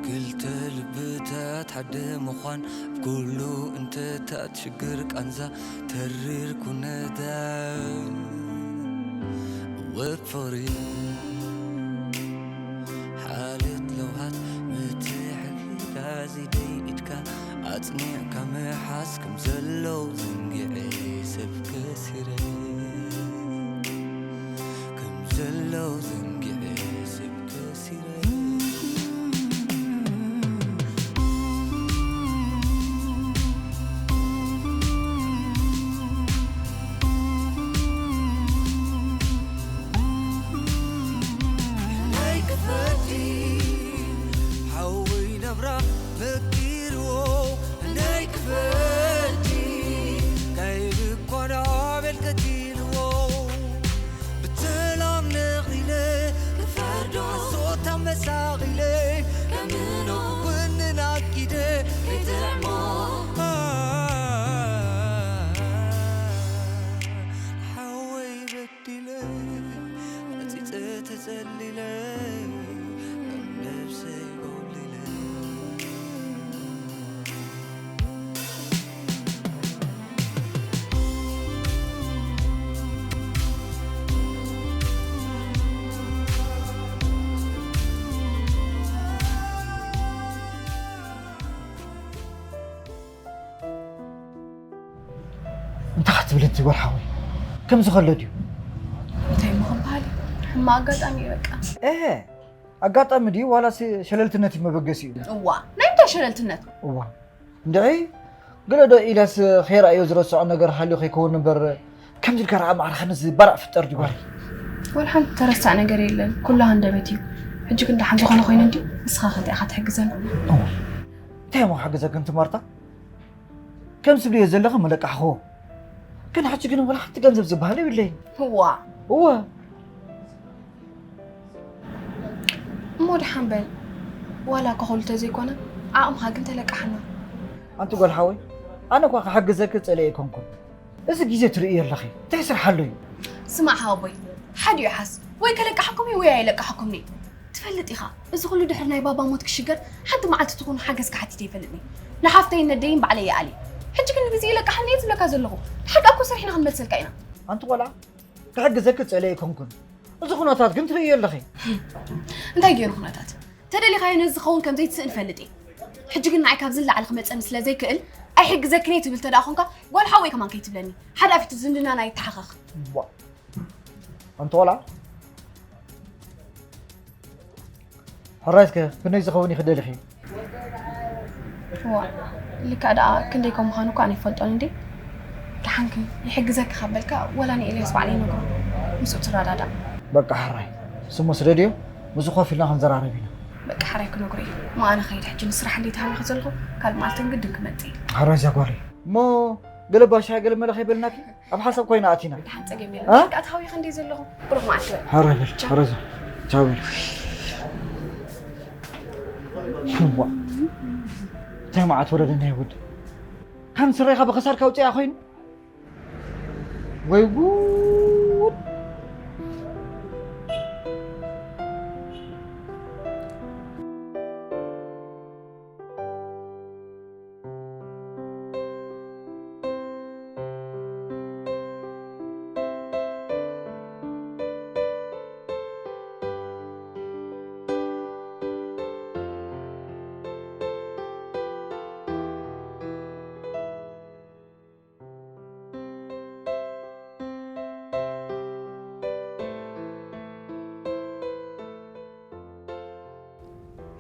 ክልተ ልብታት ሓደ ምዃን ኣብ ኩሉ እንተታት ሽግር ቃንዛ ተሪር ኩነታት ወፈሪ ሓልት ለውሃት ምትሕግጋዝ ኢደይ ኢድካ ኣጽኒዕካ ምሓዝ ከም ዘሎ ዘንጊዐ ሰብ ከሲረ ከም ዘሎ ዘንጊዐ ሰብ ከሲረ ናይ ክፈቲ ሓወይ ነብራ መኪርዎ ናይ ክፈቲ ካይድ እኳ ዳቤል ቀቲልዎ ብሰላም ነቒለ ክፈርዶ ሶታ መሳቒለ ከምኖ ወንን ኣኪደ ከይጥዕሞ ሓወይ በዲለ መጺጸ ተጸሊለ ነብሰይ ጎሊለ እንታይ ክትብል እቲ ጓል ሓወይ ከምዚ ከሎ ድዩ እንታይ ምኽባል ሕማ ኣጋጣሚ እዩ በቃ እህ ኣጋጣሚ ድዩ ዋላስ ሸለልትነት እዩ መበገሲኡ እዋ ናይ እንታይ ሸለልትነት እዋ እንድዒ ገለ ዶ ኢላስ ከይረኣዮ ዝረስዖ ነገር ሃልዩ ከይከውን እምበር ከምዚ ኢልካ ረኣ ማዕርኻ ነዚ ባርዕ ፍጠር ድዩ ጓል ወላ ሓንቲ ተረሳዕ ነገር የለን ኩሉ ሃንደበት እዩ ሕጂ ግን ደሓን ዝኾነ ኮይኑ እንዲ ንስኻ ከንቲኣኻ ትሕግዘና እንታይ እሞ ክሕግዘክን ትማርታ ከም ዝብልዮ ዘለኺ መለቃሕኹ ግን ሕጂ ግን ወላ ሓንቲ ገንዘብ ዝበሃል የብለይ እዋ እወ እሞ ደሓን በል ዋላ እኳ ኩሉ ተዘይኮነ ዓቕምኻ ግን ተለቃሕና ኣንቲ ጓል ሓወይ ኣነ እኳ ክሕግዘኪ ጸሊአ ኣይኮንኩን እዚ ግዜ ትርእዮ ኣለኺ እንታይ ስራሕ ኣሎ እዩ ስማዕ ሓወቦይ ሓዲኡ ሓስ ወይ ከለቃሕኩም ወይ ኣይለቃሕኩም ትፈልጥ ኢኻ እዚ ኩሉ ድሕሪ ናይ ባባ ሞት ክሽገር ሓንቲ መዓልቲ ትኹን ሓገዝ ክሓቲት ኣይፈልጥኒ ንሓፍተይን ነደይን ባዕለይ ይኣሊ ሕጂ ግን ንግዜ ይለቃሕኒ እየ ዝብለካ ዘለኹ ንሓቂ ኣኮ ሰሪሕና ክንመልሰልካ ኢና ኣንቲ ቆልዓ ክሕግዘኪ ጸለ ኣይኮንኩን እዚ ኩነታት ግን ትርእዮ ኣለኺ እንታይ ገይሩ ኩነታት ተደሊኻዮ ነዚ ዝኸውን ከም ዘይትስእን ፈልጥ እየ ሕጂ ግን ንዓይ ካብዚ ንላዕሊ ክመፀኒ ስለ ዘይክእል ኣይሕግዘክን እየ ትብል ተደኣ ኾንካ ጓል ሓወይ ከማን ከይትብለኒ ሓዳፊት ዝምድናና ይተሓኸኽ ኣንቲ ቆልዓ ሕራይስከ ክንደይ ዝኸውን ይኽደልኺ ዋ ልካ ደኣ ክንደይ ከም ምዃኑ እኳ ኣነ ይፈልጦን እንዴ ደሓንክ ይሕግዘክ ካብ በልካ ወላ ንኤልያስ ባዕለ ይነግሮ ምስኡ ትረዳዳእ በቃ ሕራይ ስሙ ስደድዮ ምስ ኮፍ ኢልና ክንዘራረብ ኢና በቃ ሕራይ ክነግሮ እዩ እሞ ኣነ ኸይድ ሕጂ ንስራሕ እንዴ ተሃዊኸ ዘለኹ ካልእ መዓልቲ ግድን ክመጽእ እዩ ሕራይ እዛ ጓለይ እሞ ገለ ባሻ ገለ መለ ከይበልናኪ ኣብ ሓሳብ ኮይና ኣቲና ደሓን ጸገም የለን በቃ ተሃዊኸ እንዴ ዘለኹ ብሩኽ መዓልቲ በል ሓረ በል ሓረ ቻው በል ሽዋ እንታይ መዓት ወረደና ይውድ ከም ስረኻ ብኸሳድካ ውፅያ ኮይኑ ወይ ጉድ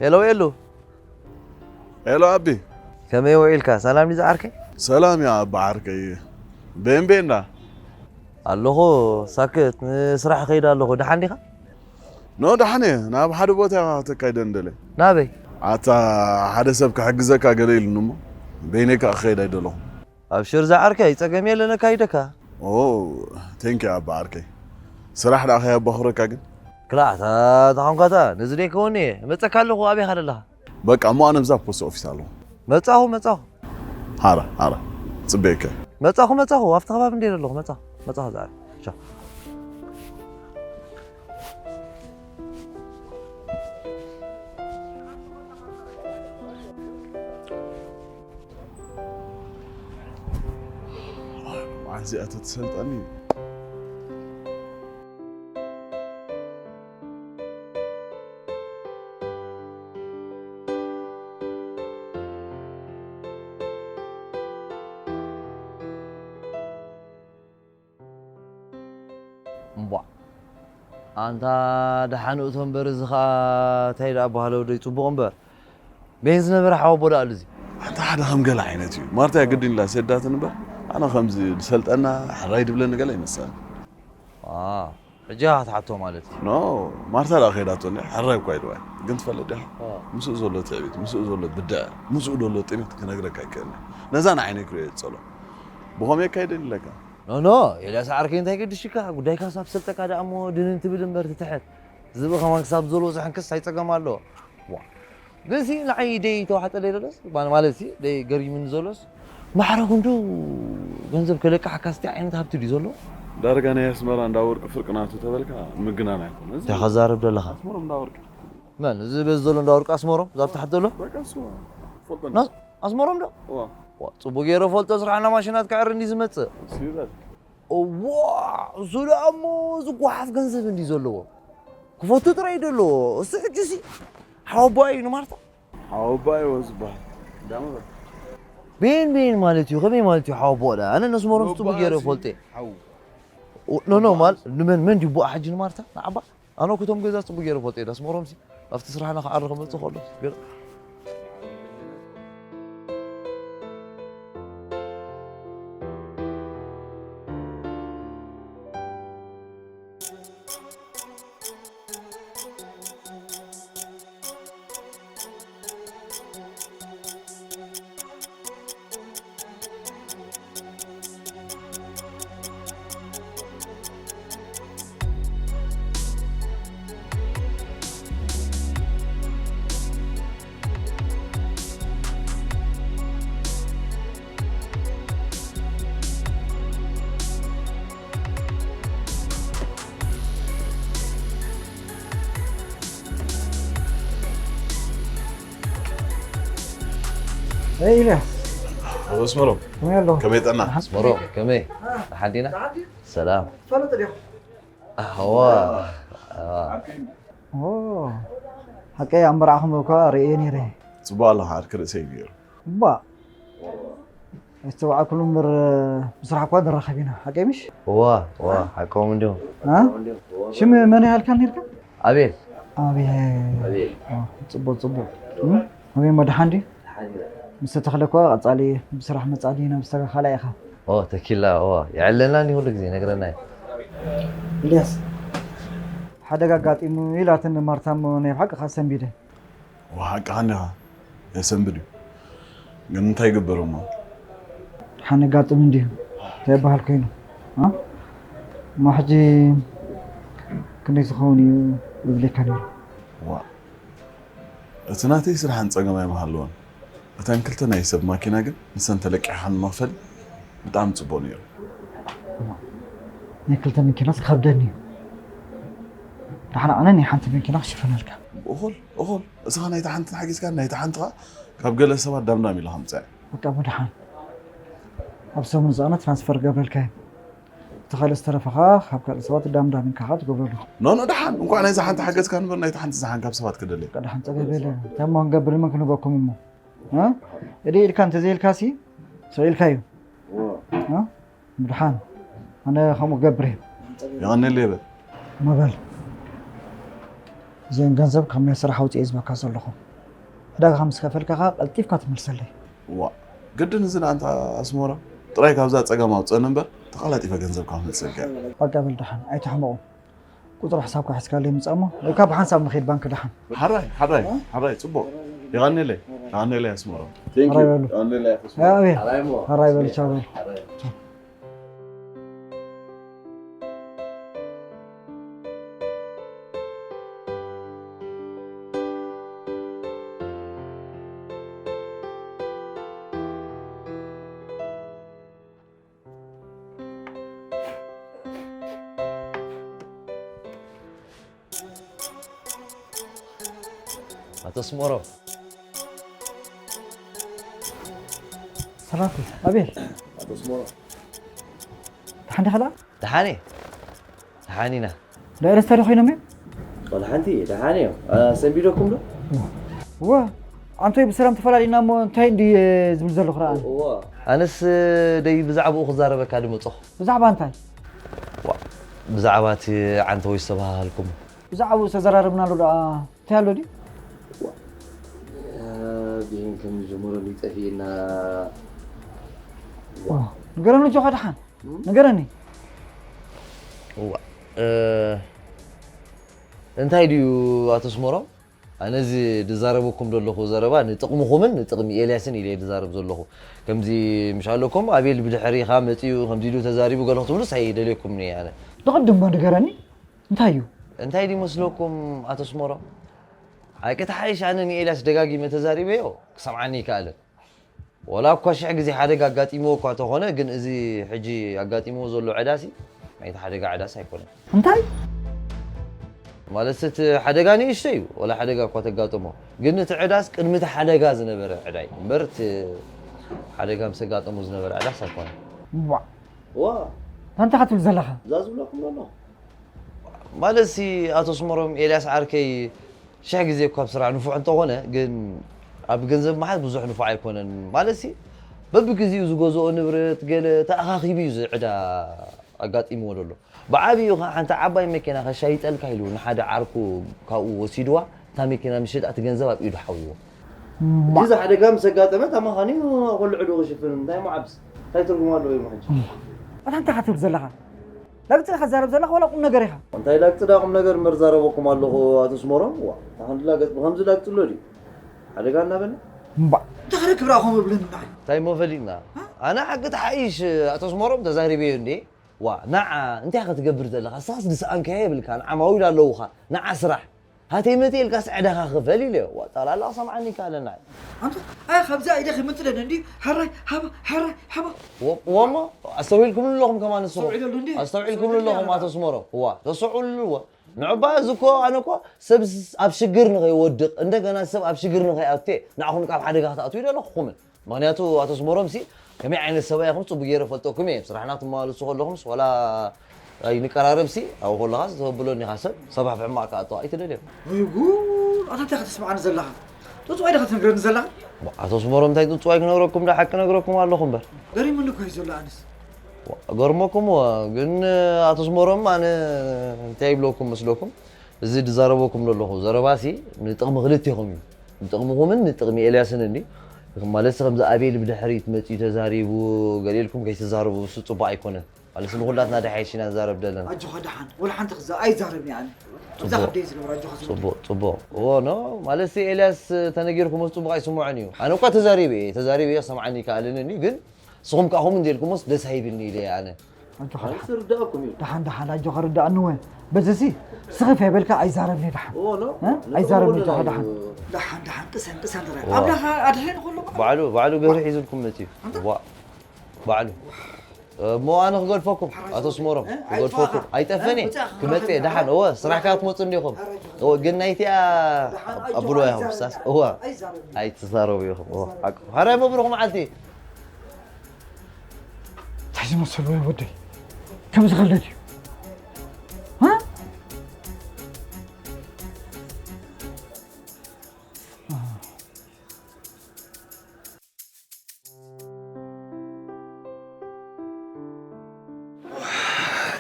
ሄሎ ኤሉ ሄሎ ኣቢ ከመይ ውዒልካ? ሰላም ድዩ ዝዓርከይ? ሰላም እያ ኣቢ ዓርከይ። ቤን ቤን ዳ? ኣለኹ ሳክት ንስራሕ ከይድ ኣለኹ። ደሓን ዲኻ? ኖ ደሓን እየ። ናብ ሓደ ቦታ ኢኻ ከተካይደኒ ደለ። ናበይ? ኣታ ሓደ ሰብ ክሕግዘካ ገለ ኢሉኒ እሞ በይነይ ከኣ ክኸይድ ኣይደለኹን። ኣብሽር ዝዓርከይ ጸገም የለን ኣካይደካ። ኦ ቴንክ ዩ ኣቢ ዓርከይ። ስራሕ ደኣ ከየባኹረካ ግን? ክላእ ኣታ ተኾንካታ ነዚ ደይከውን እየ እመጸካ ኣለኹ ኣበይ ኢኻ ደለኻ? በቃ እሞ ኣነ ብዛ ፖስት ኦፊስ ኣለኹ። መጻኹ መጻኹ። ሓራ ሓራ ጽበየከ። መጻኹ መጻኹ ኣብቲ ከባቢ እንደ ዘለኹ መጻኹ መጻኹ ዛሬ። ቻው። እዚኣ ተትሰልጠኒ። እምቧ ኣንታ ደሓን እቶ እምበር፣ እዚ ኸኣ እንታይ ደኣ በሃለ ወደይ፣ ጽቡቕ እምበር። ቤን ዝነበረ ሓወቦ ደኣ ኣሉ እዚ። ኣንታ ሓደ ከም ገለ ዓይነት እዩ። ማርታ እያ ግድን ኢላ ሰዳትን እምበር፣ ኣነ ከምዚ ዝሰልጠና ሕራይ ድብለኒ ገለ ኣይመሰለኒ። ኣ፣ ሕጂ ኢኻ ክትሓቶ ማለት እዩ። ኖ፣ ማርታ ደኣ ከይዳቶ እንድያ፣ ሕራይ እኳ ኢልዋ። ግን ትፈልጥ ዲኻ? ኣ። ምስኡ ዘሎ ትዕቢት፣ ምስኡ ዘሎ ብድዐ፣ ምስኡ ዘሎ ጥሜት ክነግረካ ኣይክእልን እየ። ነዛ ንዓይነይ ክርእዮ እየ ዝጸልኦ። ብኸመይ የካይደን ኢለካ? ኖ፣ ኖ፣ ኤልያስ ዓርከይ እንታይ ገድሽካ? ጉዳይካ ሳብ ሰልጠካ ደኣ እሞ ድንን ትብል እምበር ትትሕት። ዝብኢ ከማን ክሳብ ዘሎ ዝሕንክስ እንታይ ጸገም ኣለዎ? ዋ። ግን ሲ ንዓይ ደይ ተዋሕጠለይ ዘሎስ፣ ማ-፣ ማለት ሲ ደይ ገሪሙኒ ዘሎስ፣ ማዕረ ክንዱ ገንዘብ ከለቅሓካ ስቲ ዓይነት ሃብቲ ድዩ ዘሎ? ዳርጋ ናይ ኣስመራ እንዳ ወርቂ ፍርቂ ናቱ ተበልካ ምግናን ኣይኮነ። እዚ እንታይ ከዛርብ ዘለኻ? ኣስመሮም እንዳ ወርቂ። መን? እዚ በዚ ዘሎ እንዳ ወርቂ ኣስመሮም? ዛብ ታሕቲ ዘሎ? በቃ እሱ ፈልጦ። ና-፣ ኣስመሮም ዶ? እዋ። ዋ፣ ጽቡቅ ገይረ ፈልጦ፣ ስራሕና ማሽናት ክዕሪ እንዲ ዝመጽእ። እሱ ይበል። እዋ፣ እሱ ደኣ እሞ ዝጓሓፍ ገንዘብ እንዲ ዘለዎ። ክፈቱ ጥራይ ደሎ። እሱ ሕጂ ሲ ሓወቦኣ እዩ ንማርታ። ሓወቦኣ እዩ ዝበሃል። እንዳመረ። ቤን ቤን ማለት እዩ፣ ከመይ ማለት እዩ ሓወቦኣ ደኣ? ኣነ ነስመሮም ጽቡቅ ገይረ ፈልጤ። ሓው። ኖ፣ ኖ፣ ማል-፣ ንመን፣ መን ድዩ ቦኣ ሕጂ ንማርታ? ንዓባ? ኣነ ኩቶም ገዛ ጽቡቅ ገይረ ፈልጤ። ነስመሮም ሲ ኣብቲ ስራሕና ክዓሪ ክመጽእ ከሎ ገለ Hey, Ilyas. ኣቶ ኣስመሮም፣ ከመይ ኣሎ? ከመይ ጠና? ኣስመሮም፣ ከመይ? ደሓን ዲና? ሰላም። ትፈልጥ ዲኹም? ኣዋ። ኦ፣ ሓቀይ ኣብ መርዓኹም እኳ ርእየ ነይረ። ጽቡቕ ኣለኻ፣ ዓርኪ ርእሰይ ነይሩ። እባ ኣይስተውዓልኩሉ እምበር፣ ብስራሕ እኳ ንራኸብ ኢና። ሓቀይ ምሽ? እዋ፣ እዋ፣ ሓቆም እንዲዮም። አ? ሽም መን ይሃልካ ነርካ? ኣቤል። ኣቤል። ኣቤል። ኦ፣ ጽቡቕ፣ ጽቡቕ። እም? ኣቤል መድሓን ድዩ? ምስ ተተኽለ እኳ ቀጻሊ ብስራሕ መጻሊ ኢና ብዝተኻኻላ ኢኻ። ኦ፣ ተኪላ፣ እዋ። የዕለና እንዲ ኩሉ ግዜ፣ ነግረና እዩ። ኢልያስ፣ ሓደጋ ኣጋጢሙ ኢላትኒ ማርታ እሞ ናይ ብሓቂ ከኣ ሰንቢደ። ወሓቅኻ እንዲኻ፣ የሰንብድ እዩ። ግን እንታይ ይግበር እሞ? ደሓን ኣጋጥም እንዲዩ እንታይ ይበሃል ኮይኑ? እ? እሞ ሕጂ ክንደይ ዝኸውን እዩ ዝብለካ ነይሩ? ዋ፣ እቲ ናተይ ስራሕን ጸገም ኣይምሃለዎን። እተን ክልተ ናይ ሰብ ማኪና ግን ንሰን ተለቂሕካ ንመኽፈሊ ብጣዕሚ ጽቡቕ ነይሩ። ናይ ክልተ መኪናስ ክኸብደኒ እዩ። ደሓን ኣነ ናይ ሓንቲ መኪና ክሽፍነልካ። እኹል፣ እኹል። እስኻ ናይታ ሓንትን ሓጊዝካ ናይታ ሓንቲ ኸኣ ካብ ገለ ሰባት ዳምዳም ኢላ ከምጽኣ። በቃ እሞ ደሓን። ኣብ ሰሙን ዝኣነ ትራንስፈር ክገብረልካ እየ። እቲ ካልእ ዝተረፈ ኸኣ ካብ ካልእ ሰባት ዳምዳም ኢልካ ኸኣ ትገብረሉ። ኖ፣ ኖ፣ ደሓን። እንኳዕ ናይዛ ሓንቲ ሓገዝካ እምበር ናይታ ሓንቲ ዝሓን ካብ ሰባት ክደሊ። በቃ ደሓን፣ ጸገም የለን። እንታይ እሞ ክንገብር፣ ንመን ክንህበኩም እሞ? እ? እደ ኢልካ እንተዘይልካሲ፣ ሰው ኢልካዩ። እ? ምድሓን ኣነ ከምኡ ክገብር እየ። የቐንየለይ በል። እሞ በል፣ እዚአን ገንዘብ ካብ ናይ ስራሕ ኣውፅኤ ዝህበካ ዘለኹ። ዕዳጋኻ ምስ ከፈልካ ኸዓ ቀልጢፍካ ትመልሰለይ። እዋእ፣ ግድን እዚ ንኣንታ ኣስመሮም ጥራይ ካብዛ ፀገም ኣውፅአኒ እምበር ተቐላጢፈ ገንዘብካ ክመልሰልካ እየ። በቃ በል ደሓን፣ ኣይትሕመቑ። ቁፅሪ ሕሳብካ ሒዝካለይ ምፃእ እሞ ወይ ከዓ ብሓንሳብ ንኸይድ ባንክ ደሓን። ሓራይ ሓራይ ሓራይ፣ ፅቡቕ። የቐንየለይ፣ የቐንየለይ ኣስመሮም። Thank you። የቐንየለይ ኣስመሮም። ኣቤል፣ ሓራይ በል፣ ቻው በል። ኣቶ ኣስመሮም። ሰላም ኣቤል። ኣቶ ኣስመሮም። ሓንቲ ኸላ? ደሓን እየ። ደሓን ኢና። ዳይረስታ ዶ ኮይኖም እዮም? ዋላ ሓንቲ ደሓን እዮም። ሰንቢዶኩም ዶ? ወ ኣንቶይ ብሰላም ተፈላሊና እሞ እንታይ እንዲ ዝብል ዘለኹ ረኣ። እዋ ኣነስ ደይ ብዛዕባኡ ክዛረበካ ድመፅኹ። ብዛዕባ እንታይ? ዋ ብዛዕባ እቲ ዓንተወይ ዝተባሃልኩም። ብዛዕባኡ ዝተዘራረብናሉ ደኣ እንታይ ኣሎ ድዩ? ብሄን ከም ዝጀመረሉ ይጠፊእና። ንገረኒ ጆኻ ደሓን ንገረኒ። እዋ እንታይ ድዩ ኣቶ ስመሮም? ኣነ እዚ ዝዛረበኩም ዘለኹ ዘረባ ንጥቕምኹምን ንጥቕሚ ኤልያስን ኢለ ዝዛረብ ዘለኹ። ከምዚ ምሻለኩም ኣቤል ብድሕሪኻ መፂኡ ከምዚ ኢሉ ተዛሪቡ ገለ ክትብሉስ ኣይደልየኩምን እየ ኣነ። ንቕድሞ ንገረኒ እንታይ እዩ? እንታይ ድዩ መስለኩም ኣቶ ስመሮም? ሓቂ ተሓይሽ ኣነ ንኤልያስ ደጋጊመ ተዛሪበዮ ክሰምዓኒ ኣይከኣለን። ወላ እኳ ሽሕ ግዜ ሓደጋ ኣጋጢምዎ እኳ ተኾነ ግን እዚ ሕጂ ኣጋጢምዎ ዘሎ ዕዳሲ ናይቲ ሓደጋ ዕዳስ ኣይኮነን። እንታይ? ማለት እቲ ሓደጋ ንእሽቶ እዩ ወላ ሓደጋ እኳ ተጋጠሞ ግን እቲ ዕዳስ ቅድሚ እቲ ሓደጋ ዝነበረ ዕዳ እዩ እምበር እቲ ሓደጋ ምስ ኣጋጠሞ ዝነበረ ዕዳስ ኣይኮነን። ዋ ዋ እንታይ ትብል ዘለኻ? እዛ ዝብለኩም ዘሎ ማለት ሲ ኣቶ ስመሮም ኤልያስ ዓርከይ ሽሕ ግዜ እኳ ኣብ ስራሕ ንፉዕ እንተኾነ ግን ኣብ ገንዘብ ምሓዝ ብዙሕ ንፉዕ ኣይኮነን ማለት ሲ በብግዜኡ ዝገዝኦ ንብረት ገለ ተኣኻኺቡ እዩ ዝዕዳ ኣጋጢምዎ ዘሎ ብዓብዩ ከዓ ሓንቲ ዓባይ መኪና ከሻይጠልካ ኢሉ ንሓደ ዓርኩ ካብኡ ወሲድዋ እታ መኪና ምሽጥ እቲ ገንዘብ ኣብ ኢዱ ሓውይዎ እዚ ሓደጋ ምስ ኣጋጠመ እታ መኻኒ ኮልዕዱ ክሽፍን እንታይ ሞ ዓብስ እንታይ ትርጉም ኣለዎ እዩ ሕጂ ኣታ እንታይ ትብል ዘለኻ ላግጺ ኢኻ ትዛረብ ዘለኻ ዋላ ቁም ነገር ኢኻ? እንታይ ላግጺ ዳ ቁም ነገር እምበር ዛረበኩም ኣለኹ ኣቶ ስመሮም ዋ እታ ክንዲ ላገጽ ብኸምዚ ላግጺ ኣሎ ድዩ ሓደጋ እናበለ እምባእ እንታይ ክረክብ ዳ ከምኡ እብለኒ ንዓይ እንታይ እሞ ፈሊጥና ኣነ ሓቂ ተሓይሽ ኣቶ ስመሮም ተዛሪበዮ እንዴ ዋ ንዓ እንታይ ኢኻ ትገብር ዘለኻ ንስኻስ ዝሰኣንካዮ የብልካን ዓማዊል ኣለዉኻ ንዓ ስራሕ ሃተይ መተይ ኢልካስ ዕዳኻ ክፈል ኢለዮ። ዋእ ጠቕላላ ክሰምዓኒ ይከኣለና እዩ። ኣንታ ኣይ ካብዛ ኢደ ከይመንጥለኒ እንድዩ ሕራይ ሃባ ሕራይ ሃባ። ወ- ወሞ ኣስተውዒልኩምሉ ኣለኹም ከማን ንስኹም ኣስተውዒለሉ እንድዩ። ኣስተውዒልኩምሉ ኣለኹም ኣቶ ስመሮም። እዋ ተስዕውሉ እዋ ንዑባ እዚ እኮ ኣነ እኮ ሰብ ስ- ኣብ ሽግር ንኸይወድቕ እንደገና ሰብ ኣብ ሽግር ንኸይኣቱ እየ ንዓኹም ካብ ሓደጋ ክትኣትዉ ይደለኹኹምን። ምኽንያቱ ኣቶ ኣስመሮም ሲ ከመይ ዓይነት ሰብኣይ ኢኹም ጽቡቕ ገይረ እፈልጠኩም እየ። ኣብ ስራሕና ክትመላለሱ ከለኹምስ ዋላ ኣይንቀራረብ ሲ ኣብኡ ከለኻስ ተብሎኒ ኢኻ ሰብ ሰባሕ ብሕማቕ ክኣቱ ኣይትደልዮን። ወይ ጉድ! ኣታ እንታይ ኢኻ ተስምዓኒ ዘለኻ? ጽጹዋይ ዲኻ ትነግረኒ ዘለኻ? ኣቶ ኣስመሮም እንታይ ጽጹዋይ ክነግረኩም ዶ ሓቂ እነግረኩም ኣለኹ እምበር። ገሪሙኒ እኮ እዩ ዘሎ ኣነስ። ገርመኩም ግን ኣቶ ኣስመሮም ኣነ እንታይ ይብለኩም መስለኩም? እዚ ዝዛረበኩም ዘለኹ ዘረባሲ ንጥቕሚ ክልቴኹም እዩ። ንጥቕምኹምን ንጥቕሚ ኤልያስን እንዲ። ማለትሲ ከምዚ ኣቤል ብድሕሪት መፂኡ ተዛሪቡ ገለ ኢልኩም ከይትዛረቡ እሱ ፅቡቕ ኣይኮነን። ማለትሲ ንኹላትና ድሓይሽ ኢና ንዛረብ ዘለና። ኣጆኻ ደሓን ወላ ሓንቲ ክዛ ኣይዛረብን እየ ኣነ። እዛ ጽቡቕ። ከብደይ ዝገብሮ ኣጆኻ ዝብል። ፅቡቕ ፅቡቕ። እዎ ኖ ማለትሲ ኤልያስ ተነጊርኩሞስ ፅቡቕ ኣይስምዖን እዩ። ኣነ እኳ ተዛሪበ እየ ተዛሪበ እየ ክሰምዓኒ ይከኣልን እንዲ ግን ንስኹም ከኣ ከምኡ እንተኢልኩሞስ ደስ ኣይብልኒ ኢለ ኣነ። ኣጆኻ ኣነስ ደሓን። ይርዳእኩም እዩ። ደሓን ደሓን ኣጆኻ ርዳእኒ እወ። በዚሲ ስኽፍ የበልካ ኣይዛረብን እየ ደሓን። እዎ ኖ። እ? ኣይዛረብን ኣጆኻ ደሓን። ደሓን ደሓን ቅሰን ቅሰን ትረአ። ኣምላኽ ኣድሕን ኩሉ። ባዕሉ ባዕሉ ገሩ ሒዙልኩም መጺኡ። ኣንታ? ዋ ባዕሉ። እሞ ኣነ ክገድፈኩም ኣቶ ስመሮም ክገድፈኩም ኣይጠፈን እየ ክመጽእ እየ ደሓን እወ ስራሕ ካብ ትመጹ እንዲኹም እወ ግን ናይቲኣ ኣብልዋ ኢኹም ስታስ እወ ኣይትዛረቡ ኢኹም እወ ሓራይ መብሩኽ መዓልቲ እንታይ ዝመሰሉ ወይ ወደይ ከምዚ ከለድ እዩ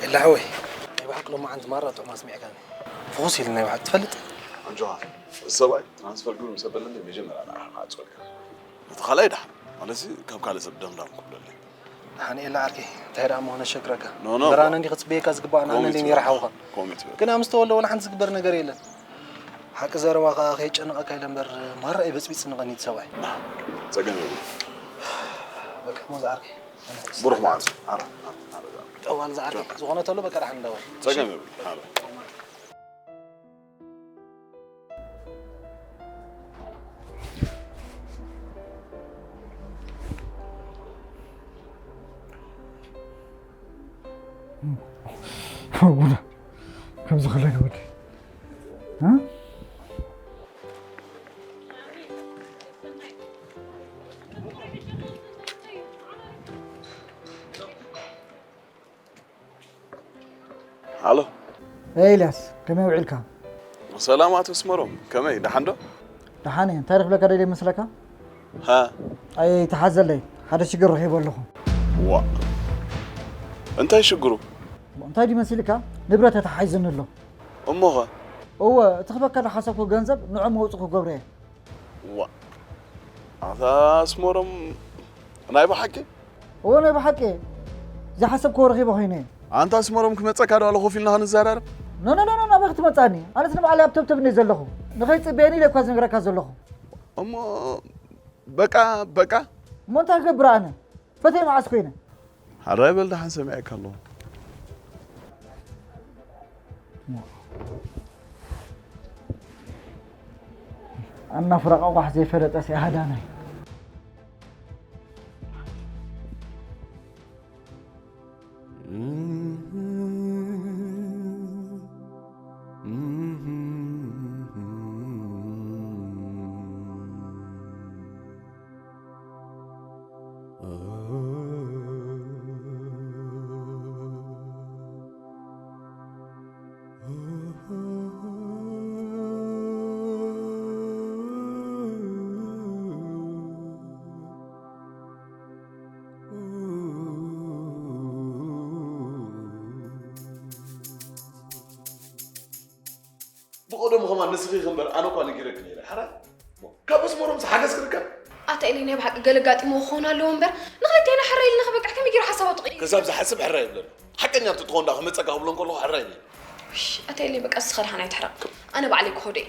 ኢላ ሓወይ ናይ ብሓቂ ሎማዓንቲ ማራ ጥዑም ኣስሚዕካኒ ፍኹስ ኢሉ ናይ ብሓቂ ትፈልጥ ኣጆኻ ሰብኣይ ትራንስፈር ግብር ምስ ኣበለኒ መጀመርያ ንዓኻ ክዓጽወልካ እቲ ካልኣይ ደሓን ማለትሲ ካብ ካልእ ሰብ ደምዳም ክብለለይ ደሓን ኢላ ዓርከይ እንታይ ደኣ እሞ ነሸግረካ No, no. በራነ እንዲ ክጽበየካ ዝግባእ ንኣነ እንዲ ነይረ ሓውኻ ኮሚት በል። ግን ኣምስተ ወሎ ወላ ሓንቲ ዝግበር ነገር የለን ሓቂ ዘረባ ከኣ ከየጨንቐካ ኢለ እምበር ማራ እዩ በጽቢጽ ንቐኒት ሰብኣይ ጸገም የብሉ በቃ ሞዛ ዓርከይ ብሩኽ መዓልቲ ዓረ ጠዋል ዝዓርከይ ዝኾነ ተሎ በቃ ደሓን እንዳወል ጸገም የብሉ ዓረ ከምዚ ከለኒ ወዲ ኣሎ። ኤልያስ፣ ከመይ ውዒልካ? ሰላም ኣቶ ኣስመሮም፣ ከመይ ደሓን ዶ? ደሓን እየ። እንታይ ረኽብለካ ደልየ መስለካ? ሃ፣ ኣይትሓዘለይ፣ ሓደ ሽግር ረኺበ ኣለኹ። ዋ፣ እንታይ ሽግሩ? እንታይ ድዩ መሲልካ? ንብረት ተታሓሒዙኒ ኣሎ። እሞኸ? እወ፣ እቲ ክበካ ዝሓሰብኩ ገንዘብ ንዑ መውፅእ ክገብሮ እየ። ዋ፣ ኣታ ኣስመሮም፣ ናይ ብሓቂ? እወ ናይ ብሓቂ ዝሓሰብክዎ ረኺበ ኮይነ። ኣንታ ኣስመሮም ክመጸካ ዶ ኣለኹ ፊልና ክንዘራረብ? ኖ ኖ ኖ ናበይ ክትመጻኒ? ኣነስ ንባዕለይ ኣብ ተብተብ እየ ዘለኹ። ንኸይጽበየኒ ኢለ እኳ ዝነግረካ ዘለኹ። እሞ በቃ በቃ እሞ እንታይ ክገብር ኣነ? ፈተይ መዓስ ኮይነ? ሓራይ በል ደሓን ሰሚዐካ ኣለኹ። ኣናፍራ ቋቋሕ ዘይፈለጠ ሲኣሃዳናይ። ብቐደሙ ኸማን ንስኺ ኢኺ እምበር ኣነ እኳ ነጊረኪ ነይረ። ሓራይ ካብ ኣስመሮምስ ሓገዝ ክርከብ። ኣታ ኤሊ ናይ ብሓቂ ገለ ኣጋጢምዎ ክኸውን ኣለዎ እምበር ንኽልቴና ሕራይ ኢልና ክበቅዕ ከመይ ገይሩ ሓሳብ ኣውጥቒ? ክሳብ ዝሓስብ ሕራይ ይብለኒ። ሓቀኛ እንትትኾን ደኣ ክመጸካ ክብሎ እንከለኹ ሕራይ ኢለ። ውሽ ኣታ ኤሊ በቃ እስኻ ደሓን ኣይትሕረቕ። ኣነ ባዕለይ ክኸዶ እየ።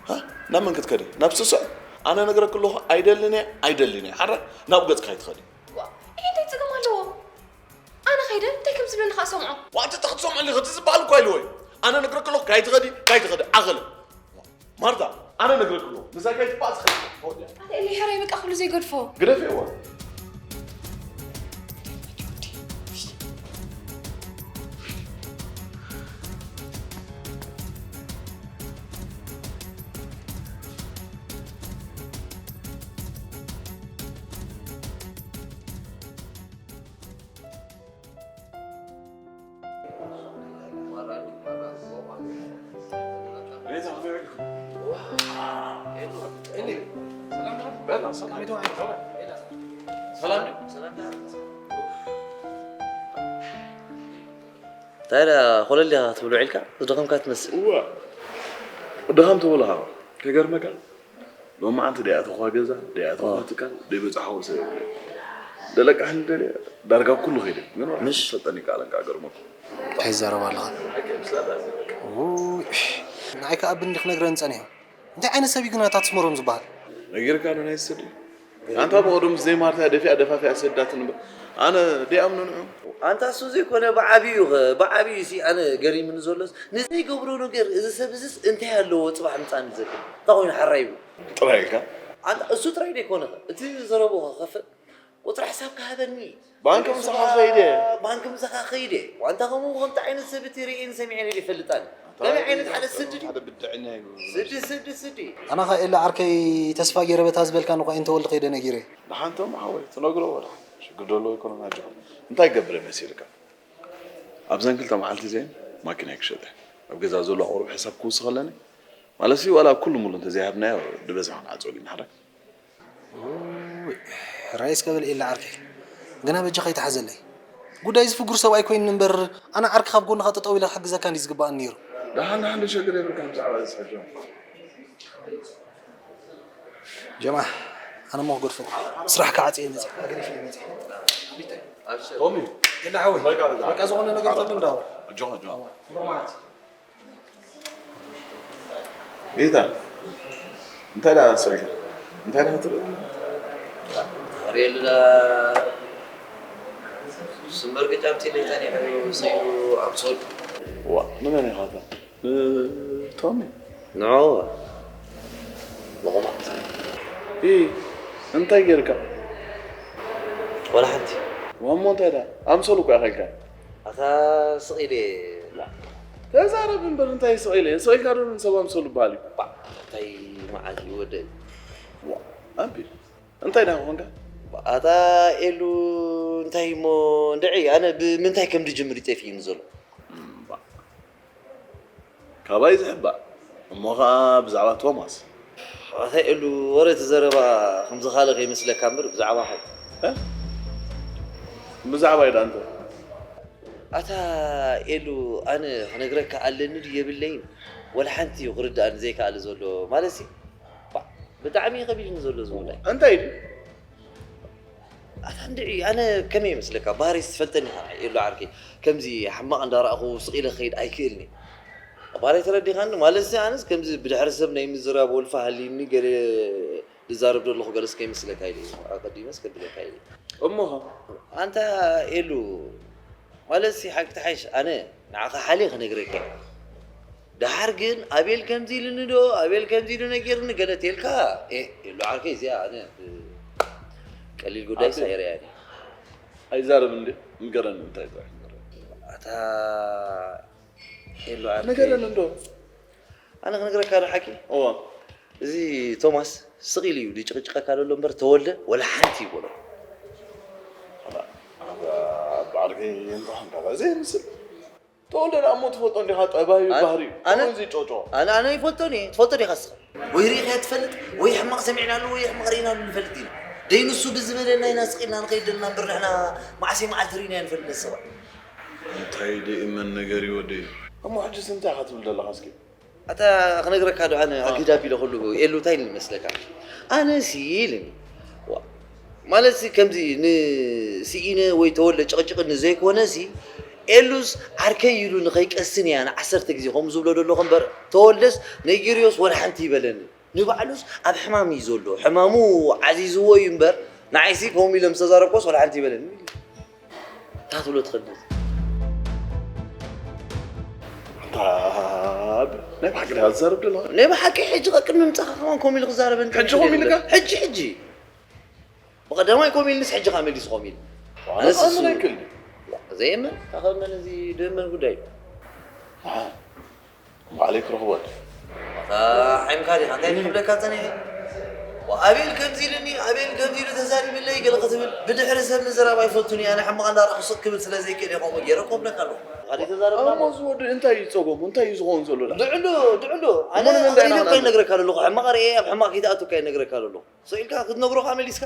ሃ? ናብ መን ክትከዲ? ናብ ስሱዕ? ኣነ ነግረኪ ኣለኹ ኣይደልን እየ ኣይደልን እየ። ሓራይ ናብኡ ገጽኪ ኣይትኸዲ። ዋእ፣ ይሄ እንታይ ጸገም ኣለዎ? ኣነ ከይደ እንታይ ከም ዝብለኒ ከኣ ሰምዖ። ዋእ፣ ኣቲ እንታይ ክትሰምዖ ኣለኺ? እቲ ዝበሃል እኮ ኢልዎ እዩ። ኣነ ነግረኪ ኣለኹ ካይትኸዲ፣ ካይትኸዲ። ዓኸለ። ማርታ፣ ኣነ ነግረኪ ኣለኹ። ንዛ ካይትበኣስ ከይትኸዲ። ኣቲ ኤሊ ሕራይ በቃ ክብሉ ዘይገድፎ። ግደፍዎ። እንታይ ደኣ ኮለል ኢኻ ክትብል ውዒልካ? ዝደኸምካ ትመስል። እዋ ድኻም ትብልኻ ከገርመካ ሎማዓንቲ ደይኣተኹዋ ገዛ ደይኣተኹዋ ትካል ደይበፃሕኹ ሰብ የብለይ። ደለቃሕኒ ደልየ ዳርጋ ኩሉ ከይደ ግን ዋላ ምሽ? ሰጠኒ ይከኣለንካ ገርመኩም። እንታይ ይዛረብ ኣለኻ? ውይ፣ ንዓይ ከኣ ብንዲ ክነግረኒ ጸኒሑ። እንታይ ዓይነት ሰብ እዩ ግን ኣታ ኣስመሮም ዝበሃል? ነጊርካ ዶ ናይ ስዲ? ኣንታ ብቐደሙ ዘይማርታ ደፊኣ ደፋፊኣ ሰዳትኒ እምበር ኣነ ደይኣምኖ ንዑ። ኣንታ እሱ ዘይኮነ ብዓብዩ ኸ ብዓብዩ ሲ ኣነ ገሪምኒ ዘሎስ ንዘይገብሮ ነገር እዚ ሰብ እዝስ እንታይ ኣለዎ ጽባሕ ምጻኒ ዘብል እንታይ ኮይኑ ሓራይ ይብሉ ጥራይ ኢልካ ኣንታ እሱ ጥራይ ደይኮነ ኸ እቲ ዘረብኡ ኸ ክኸፍል ቁጽሪ ሕሳብካ ሃበኒ ባንክ ምሳኻ ኸይደ ባንክ ምሳኻ ኸይደ ዋንታ ከምኡ ከምቲ ዓይነት ሰብ እቲ ርእየን ሰሚዐን የፈልጣን ከመይ ዓይነት ሓደ ስዲ ድዩ ሓደ ብድዕኛ እዩ ስዲ ስዲ ስዲ ኣና ኸ ኤላ ዓርከይ ተስፋ ገይረ በታ ዝበልካኒ እኳ እንተወልድ ኸይደ ነጊረ ደሓንቶም ሓወይ ትነግሮ ወላ ሽግር ደሎ ይኮነ ናጆ እንታይ ገብረ መሲልካ ኣብዘን ክልተ መዓልቲ እዚአን ማኪና ክሸጠ ኣብ ገዛ ዘሎ ኣቑሩብ ሕሳብ ክውስኸለኒ ማለትሲ ዋላ ኩሉ ሙሉ እንተዘይሃብናዮ ድበዝሕ ክንዓፅወሉ ኢና ሕራይ ሕራይ እስከ በል ኤላ ዓርከይ ግና በጃኻ ይትሓዘለይ ጉዳይ እዚ ፍጉር ሰብኣይ ኮይኑኒ እምበር ኣነ ዓርኪ ካብ ጎንኻ ጠጠው ኢለ ክሕግዘካ እንድዩ ዝግበኣኒ ነይሩ ደሓን ደሓን ዶ ሸግር የብልካን ብዛዕባ እዚ ሕጂ ጀምዓ ኣነ እሞ ክገድፎ ስራሕ ክዓፅየ መፅእ ኣገዲፈ መፅእ ቶሚ የላ ሓወይ በቃ ዝኾነ ነገር ተሎ እንዳወር ኣጆኻ ኣጆኻ ጌታ እንታይ ደኣ ስቕ ኢልካ እንታይ ደኣ ትብል ሪልና ስምበር ቅጫምቲ ነይታ ኒሑ ሰይዱ ኣምሶል ዋ ንመን ኢኻ ንቶሚ ንዑ ንቑማት ኢ እንታይ ጌርካ ወላ ሓንቲ ዋሞ እንታይ ደኣ ኣምሶል እኮ ኢኻ ኢልካ ኣታ ስቕ ኢለ ተዛረብ እምበር እንታይ ስቕ ኢለ ስቕ ኢልካ ዶ ንሰብ ኣምሰሉ በሃል እዩ እንታይ መዓት እዩ ወደይ ኣቢል እንታይ ደኣ ኮንካ ኣታ ኤሉ እንታይ እሞ እንድዒ ኣነ ብምንታይ ከም ድጅምር ይጠፍእኒ ዘሎ ካባይ ዝሕባእ እሞ ኸኣ ብዛዕባ ቶማስ። ኣታ ኤሉ፣ ወረ እቲ ዘረባ ከምዚ ካልእ ከይመስለካ እምበር ብዛዕባ ሓቂ። እ? ብዛዕባ ኢዳ እንተ ኣታ ኤሉ፣ ኣነ ክነግረካ ኣለኒ ድዩ የብለይን፣ ወላ ሓንቲ እዩ ክርድኣኒ ዘይከኣለ ዘሎ። ማለትሲ፣ ባ- ብጣዕሚ እዩ ከቢድኒ ዘሎ እዚ ጉዳይ። እንታይ ድዩ? ኣታ እንድዒ፣ ኣነ ከመይ ይመስለካ? ባህሪ ትፈልጠኒ ኢኻ ኤሉ ዓርከይ። ከምዚ ሕማቕ እንዳረኣኹ ስቕ ኢለ ክኸይድ ኣይክእልኒ። ባህሪ ተረዲኻኒ? ማለትሲ ኣነስ ከምዚ ብድሕሪ ሰብ ናይ ምዝራብ ወልፊ ሃልይኒ ገለ ዝዛረብ ዘለኹ ገለስ ከይመስለካ ኢለ እዩ። ኣቐዲመስ ከብለካ ኢለ። እሞኻ? ኣንታ ኤሉ፣ ማለትሲ ሓቂ ትሓይሽ፣ ኣነ ንዓኻ ሓልየ ክነግረካ እየ። ደሓር ግን ኣቤል ከምዚ ኢሉኒ ዶ፣ ኣቤል ከምዚ ኢሉ ነጊርኒ ገለ ተልካ፣ ኤ፣ ኤሉ ዓርከይ፣ እዚኣ ኣነ፣ እ፣ ቀሊል ጉዳይ ኣቤል። ሳይረያ እየ። ኣይዛረብ እንዴ? ንገረኒ፣ እንታይ ጥራሕ ንገረኒ። ኣታ ኤሉ ዓርከይ። ንገረኒ እንዶ። ኣነ ክነግረካ ዶ ሓቂ? እዋ። እዚ ቶማስ ስቕ ኢሉ እዩ ዝጭቕጭቐካ ዘሎ እምበር ተወልደ ወላ ሓንቲ ይበሎ። ኣባ፣ ኣባ፣ ኣባ ዓርከይ፣ እንታይ ከምታ ዘይምስል። ተወልደ ደኣ እሞ ትፈልጦ እንዲኻ፣ ጠባዩ፣ ኣነ፣ ባህሪኡ። ኣነ፣ ከምዚ ጮጮ። ኣነ፣ ኣነ ይፈልጦን እየ። ትፈልጦ ዲኻ እስኻ? ወይ ርኢኻዮ ትፈልጥ፣ ወይ ሕማቕ ሰሚዕናሉ፣ ወይ ሕማቕ ርኢናሉ ንፈልጥ ኢና። ደይ ንሱ ብዝበለና ኢና ስቕ ኢልና ንኸይድ ዘለና እምበር ንሕና መዓስ መዓልቲ ርኢናዮ ንፈልጥ ነዚ ሰብኣይ። እንታይ ደይ እመን ነገር እዩ ወደይ? እሞ ሕጅስ እንታይ ኢኻ ትብል ዘለኻ እስኪ? ኣታ ክነግረካ ዶ ኣነ ኣዎ። ኣግሂድ ኣቢለ ኩሉ ኤሉ እንታይ ኢሉኒ መስለካ? ኣነ ሲ ኢሉኒ። ዋ፣ ማለት ሲ ከምዚ ንስኢነ ወይ ተወልደ ጭቕጭቕኒ ዘይኮነ ሲ ኤሉስ ዓርከይ ኢሉ ንኸይቀስን እያ ንዓሰርተ ግዜ ከምኡ ዝብሎ ዘለኹ እምበር ተወልደስ ነጊርዮስ ወላ ሓንቲ ይበለኒ። ንባዕሉስ ኣብ ሕማም እዩ ዘሎ። ሕማሙ ዓዚዝዎ እዩ እምበር ንዓይሲ ከምኡ ኢለ ምስ ተዛረብኮስ ወላ ሓንቲ ይበለኒ። እንታይ ትብሎ ትኸድስ? ኣንታ ናይ ብሓቂ ዲኻ ትዛረብ ዘለኻ? ናይ ብሓቂ ሕጂ ቅድሚ ምጻኻ ከማን ከምኡ ኢሉ ክዛረበኒ ሕጂ ከምኡ ኢሉ ኢልካ? ሕጂ፣ ሕጂ። ብቐዳማይ ከምኡ ኢልንስ ሕጂ ከኣ መሊሱ ከምኡ ኢሉ። ዋላ ኣነስ ኣነ እሱ ኣይክእል። ዘየመን፣ ኣኸመን እዚ ደመን ጉዳይ። ኣሓ። ባዕለይ ክረኽቦ እየ። ኣታ ሓይምካ ዲኻ? እንታይ ክብለካ ጸኒሐ? ኣቤል ከምዚ ኢሉኒ፣ ኣቤል ከምዚ ኢሉ ተዛሪብለይ ገለ ክትብል፣ ብድሕሪ ሰብ ምዝራብ ኣይፈቱን እየ። ኣነ ሕማቕ እንዳረኣኹ ስቕ ክብል ስለ ዘይክእል እየ ከምኡ ገይረ ክብለካ ኣለኹ። ካልእ ተዛረብና እሞ እዚ ወዲ እንታይ እዩ ጸገሙ? እንታይ እዩ ዝኸውን ዘሎ? ድዕሉ፣ ድዕሉ። ኣነ እሞ ንምንታይ ኣቕሪበ ኢና እኮ ይነግረካ ዘለኹ። ሕማቕ ኣርእየ ኣብ ሕማቕ ከይትኣቱ እኮ ይነግረካ ዘለኹ። ስቕ ኢልካ ክትነግሮ ከኣ መሊስካ?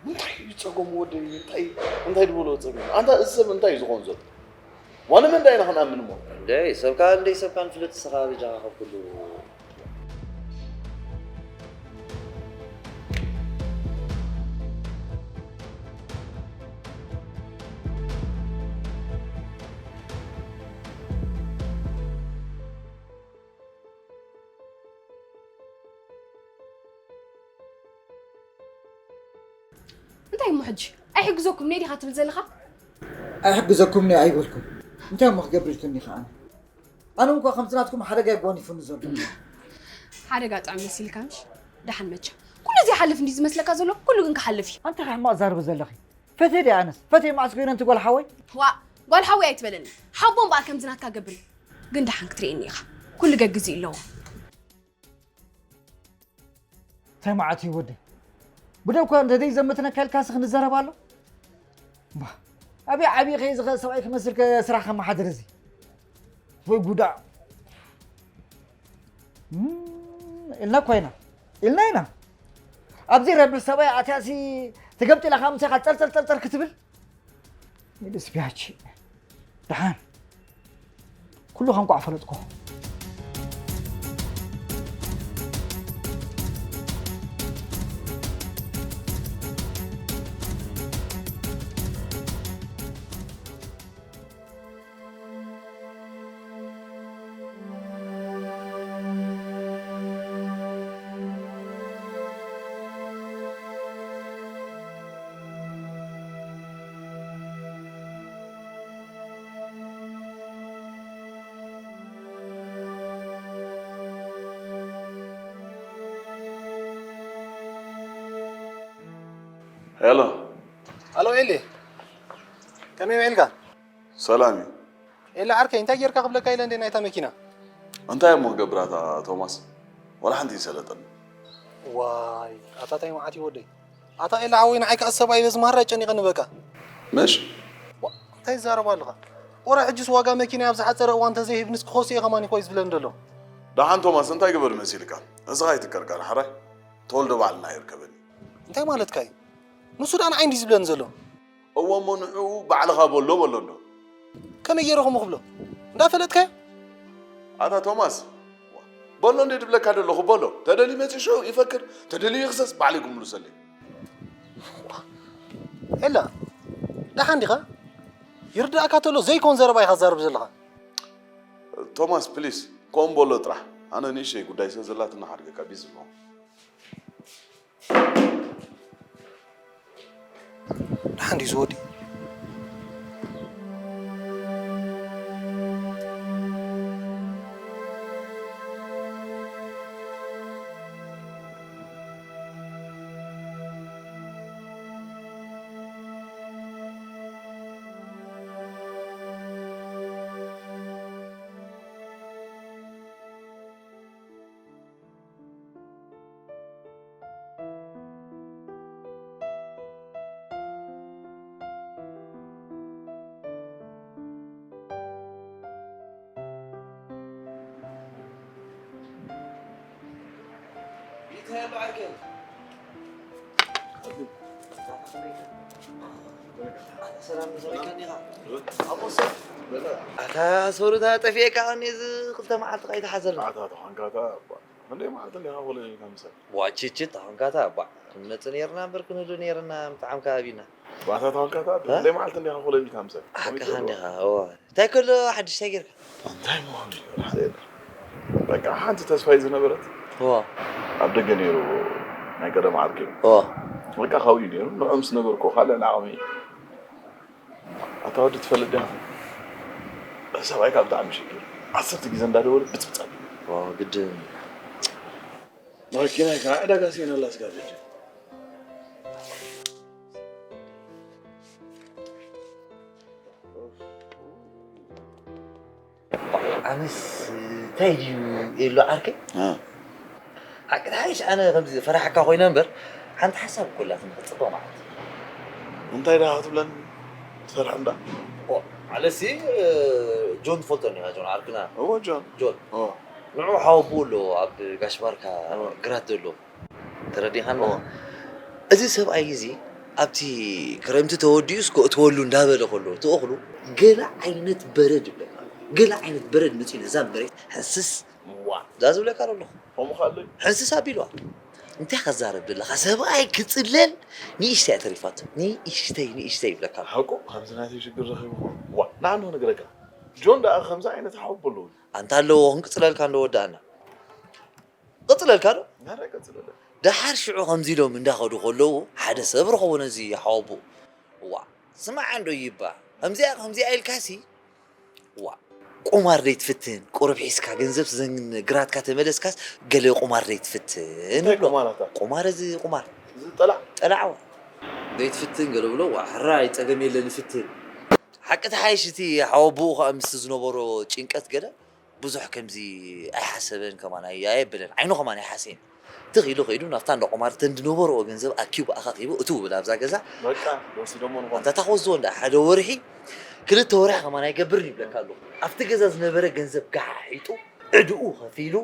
እንታይ እዩ ጸገሙ ወደይ? እንታይ፣ እንታይ ድበሎ ጸገሙ? ኣንታ እዚ ሰብ እንታይ እዩ ዝኾን ዘሎ? ዋላ መን ዳይና ክንኣምን እሞ? እንደይ ሰብካ፣ እንደይ ሰብካ ንፍለጥ ንስኻ በጃኻ ካብ ኩሉ። እንታይ እሞ ሕጂ? ኣይሕግዘኩምን እየ ዲኻ ትብል ዘለኻ? ኣይሕግዘኩምን እየ ኣይበልኩን። እንታይ እሞ ክገብር ኢልክኒ ኢኻ ኣነ? ኣነ እውን እኳ ከምቲ ናትኩም ሓደጋ እዩ ጎኒፉኒ ዘሎ። ሓደጋ ጥዑም መሲልካ ምሽ? ደሓን መቻ። ኩሉ እዚ ይሓልፍ እንዲ ዝመስለካ ዘሎ? ኩሉ ግን ክሓልፍ እዩ። ኣንታ ሕማቕ ዛርቢ ዘለኺ። ፈትየ ድየ ኣነስ? ፈትየ መዓስ ኮይነ እንቲ ጓል ሓወይ? ዋእ፣ ጓል ሓወይ ኣይትበለኒ። ሓቦ እምበኣር ከምዚ ናትካ ገብር እዩ። ግን ደሓን ክትርእየኒ ኢኻ። ኩሉ ገግዜ ኣለዎ። እንታይ መዓት እዩ ወደይ? ብደው እኳ እንተ ዘይዘመትነካ ኢልካስ ክንዘረብ ኣሎ? እምባ፣ ኣበይ ዓብዪ ከይ ዝኸ-፣ ሰብኣይ ክመስል ከ ስራሕ ከመሓድር እዚ? ወይ ጉዳ። እም፣ ኢልና እኳ ኢና። ኢልና ኢና። ኣብዚ ረብሽ ሰብኣይ ኣትያሲ ተገምጢላ ከኣ ምሳኻ ጸርጸር ጸርጸር ክትብል? ኢልስ ቢያቺ። ደሓን። ኩሉ ከንቋዕ ፈለጥኩ። ሄሎ። ኣሎ ኤሊ፣ ከመይ ውዒልካ? ሰላም እዩ። ኤሊ ዓርከይ፣ እንታይ ጌርካ ክብለካ ኢለ እንዴ ናይታ መኪና? እንታይ እሞ ክገብር ኣታ ቶማስ? ዋላ ሓንቲ ይሰለጠኒ። ዋይ፣ ኣታ ታይ መዓት እዩ ወደይ። ኣታ ኤሊ ሓወይ፣ ንዓይ ከኣ ሰብኣይ በዚ ማራ ጨኒቐኒ በቃ። ምሽ? ዋ፣ እንታይ ትዛረብ ኣለኻ? ወረ ሕጅስ ዋጋ መኪና ኣብ ዝሓጸረ እዋን ተዘይሂብንስ ክኸሱ እየ ከማን ይኮይ ዝብለን ዘሎ። ደሓን ቶማስ እንታይ ግበር መሲልካ? እዚ ኣይትቀርቀር ሓራይ። ተወልደ ባዕልና ይርከበኒ። እንታይ ማለትካ እዩ? ንሱ ደኣ ንዓይ እንዲዩ ዝብለኒ ዘሎ። እዎ እሞ ንዕኡ ባዕልኻ በሎ በሎ እንዶ። ከመይ ገይረ ከምኡ ክብሎ? እንዳፈለጥካዮ? ኣታ ቶማስ፣ በሎ እንዴ ድብለካ ደለኹ በሎ። ተደልዩ መጺኡ ሽዑ ይፈክር፣ ተደልዩ ይኽሰስ፣ ባዕለይ ክምልሰለይ። ኤላ፣ ደሓን ዲኻ? ይርዳእካ ተሎ ዘይኮን ዘረባ ኢኻ ትዛረብ ዘለኻ። ቶማስ ፕሊስ፣ ከምኡ በሎ ጥራሕ። ኣነ ንእሽተይ ጉዳይ ስለ ዘላትና ሓድገካ ቢዚ ኣለኹ። ደሓን ድዩ ዝወዲ? ኣታ ሶሩታ ጠፊኤካ ቀኒ እዚ ክልተ መዓልቲ ከይተሓዘልና። ኣታ ተኾንካታ እባ። ክንደይ መዓልቲ እንዲኻ ኮለል ኢልካ ምሳይ? ዋ ችችት ተኾንካታ እባ። ክንመጽእ ነይርና እምበር ክንህሉ ነይርና ምጥዓምካ ኣቢና። ባታ ተኾንካታ እ? ክንደይ መዓልቲ እንዲኻ ኮለል ኢልካ ምሳይ? ሓቅኻ እንዲኻ። እዋ። እንታይ ከሎ ሓድሽ እንታይ ጌርካ? እንታይ ምዃኑ እዩ? በቃ ሓንቲ ተስፋይ ዝነበረት እዋ። ኣብ ደገ ነይሩ ናይ ቀደም ዓርኪ። እዋ። በቃ ካብኡ እዩ ነይሩ። ንዑ ምስ ነገርኩ ካልእ ንዓቕሚ ኣታ ወዲ ትፈልጥ ዲኻ? ሰብኣይካ ብጣዕሚ ሽግር። ዓሰርተ ግዜ እንዳደወለ ብጽብጻብ። ዋው፣ ግድን። መኪናይ ከዓ ዕዳጋ ስኢነላ ስጋብ ሕጂ። ኣነስ እንታይ ድዩ ኤሉ ዓርከይ? እ። ሓቂ ተሓይሽ ኣነ ከምዚ ፈራሕካ ኮይነ እምበር ሓንቲ ሓሳብ እኮ ኣላትኒ ክትጽበ ማለት እዩ። እንታይ ደኣ ክትብለኒ ትፈርሕ እንዳ? ኦ፣ ኣለሲ፣ እ፣ ጆን ትፈልጦ እንዲኻ፣ ጆን ዓርክና። እዎ፣ ጆን። ጆን። እዎ። ንዑ ሓወቦኡ ኣሎ ኣብ ጋሽ ባርካ እዎ። ግራት ዘሎ። ተረዲኻና? እዎ። እዚ ሰብኣይ እዚ ኣብቲ ክረምቲ ተወዲኡስ ከእትወሉ እንዳበለ ከሎ፣ እቲ እኽሉ ገለ ዓይነት በረድ ይብለካ ኣሎ። ገለ ዓይነት በረድ መጺኡ ነዛ መሬት ሕንስስ ዋ፣ እዛ ዝብለካ ዘለኹ። ከምኡ ከ ኣሎ እዩ። ሕንስስ ኣቢልዋ። እንታይ ከዛረብ ዘለኻ? ሰብኣይ ክጽለል ንእሽተይ እያ ተሪፋቶ። ንእሽተይ፣ ንእሽተይ ይብለካ ኣሎ። ሓቁ፣ ከምዚ ናተይ ሽግር ረኺቡ ኾን። ዋ፣ ንዓ እንሆ ንግረካ። ጆን ደኣ ከምዚ ዓይነት ሓወቦ ኣለዎ። ኣንታ ኣለዎ፣ ክንቅጽለልካ እንዶ ወዳእና። ቅጽለልካ ዶ? ናዳ ቀጽለለ። ደሓር ሽዑ ከምዚ ኢሎም እንዳኸዱ ከለዉ፣ ሓደ ሰብ ረኸቦ ነዚ ሓወቦ። ዋ፣ ስማዕ እንዶ ይባ። ከምዚኣ፣ ከምዚኣ ኢልካሲ፣ ዋ፣ ቁማር ደይትፍትን፣ ቁሩብ ሒዝካ ገንዘብ ዘን ግራትካ ተመለስካስ ገለ ቁማር ደይትፍትን እንታይ ይብሎ። ቁማር ኣታ? ቁማር እዚ ቁማር። እዚ ጠላዕ? ጠላዕ ዋ። ደይትፍትን ገለ ብሎ፣ ዋ፣ ሕራይ ጸገም የለን ይፍትን። ሓቂ ተሓይሽ እቲ ሓወቦኡ ኸኣ ምስቲ ዝነበሮ ጭንቀት ገለ ብዙሕ ከምዚ ኣይሓሰበን ከማን ኣይ-፣ ኣየብለን። ዓይኑ ኸማን ኣይሓሰየን። ትኽ ኢሉ ኸይዱ ናብታ እንዳ ቁማር እተን ዝነበርኦ ገንዘብ ኣኪቡ ኣኻኺቡ እትው ብል ኣብዛ ገዛ። በቃ፣ ወሲዶሞ ንኾን። ኣንታ እታ ክወስድዎ እንዳ ሓደ ወርሒ፣ ክልተ ወርሒ ከማን ኣይገብርን ይብለካ ኣለኹ። ኣብቲ ገዛ ዝነበረ ገንዘብ ገሓሒጡ፣ ዕድኡ ኸፊሉ፣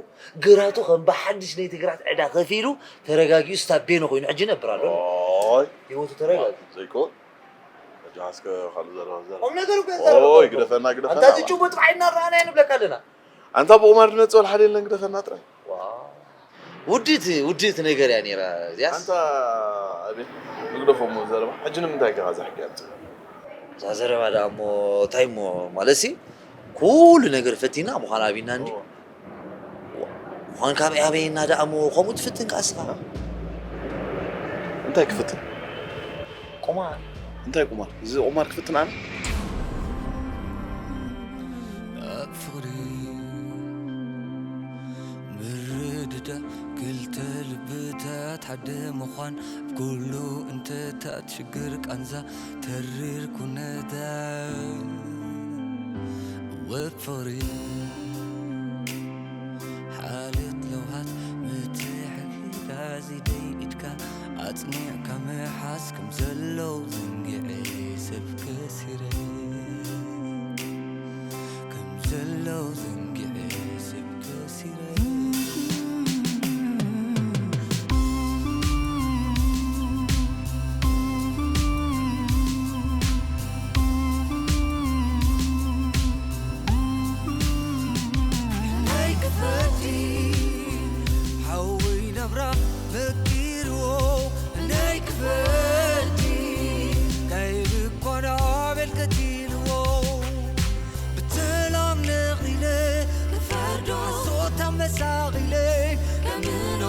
ግራቱ ከም ብሓድሽ ነይቲ ግራት ዕዳ ኸፊሉ፣ ተረጋጊኡ ስታቤኖ ኾይኑ ሕጂ ይነብር ኣሎ። ኦይ። ህይወቱ ተረጋጊኡ። ዘይኮን። ሕጂ ሓስከ ካልእ ዘረባ ዘረባ። ቁም ነገር እኮ ኦይ፣ ዘረባ። ግደፈና፣ ግደፈና ኣንታ እባ። ዝጭቡጥ ብዓይንና ረኣናዮ ንብለካ ኣለና። ኣንታ ብቑማር ድመጽእ ወላ ሓደ የለን፣ ግደፈና ጥራይ። ዋው። ውድእቲ፣ ውድእቲ ነገር እያ ነይራ እዚኣስ። ኣንታ ኣቤት፣ ንግደፎ እሞ ዘረባ። ሕጂ ንምንታይ ኢኻ እዛ ሕጊ ኣምጽእ? እዛ ዘረባ ደኣ እሞ እንታይ እሞ ማለትሲ፣ ኩሉ ነገር ፈቲና ምዃን ኣቢና እንዲ። እዎ። ምዃን ካብ ኣበየና ደኣ እሞ ከምኡ ትፍትን ከኣ እስኻ? እንታይ ክፍትን? ቁማር። እንታይ ቁማር? እዚ ቁማር ክፍትን ኣነ? ኣብ ፍቕሪ ምርድዳእ ክልተ ልብታት ሓደ ምዃን ኣብ ኩሉ እንተታት ሽግር ቃንዛ ተሪር ኩነታት ወፍሪ ሓልዮት ለውሃት ምትሕግጋዝ ኢደይ ኢድካ ኣጽኒዕካ ምሓዝ ከም ዘለዉ ዘንጊዐ ሰብ ከሲረ ደለው ዘንጊዐ ሰብ ከሲረ። ናይ ክፈዲ ሓወይ ናብራ መኪርዎ። ናይ ክፈዲ ካይብ እኳ ናቤል ቀቲልዎ። ብተላም ነቒለ ክፈርዶ ሶታ መሳቒለ ከምረ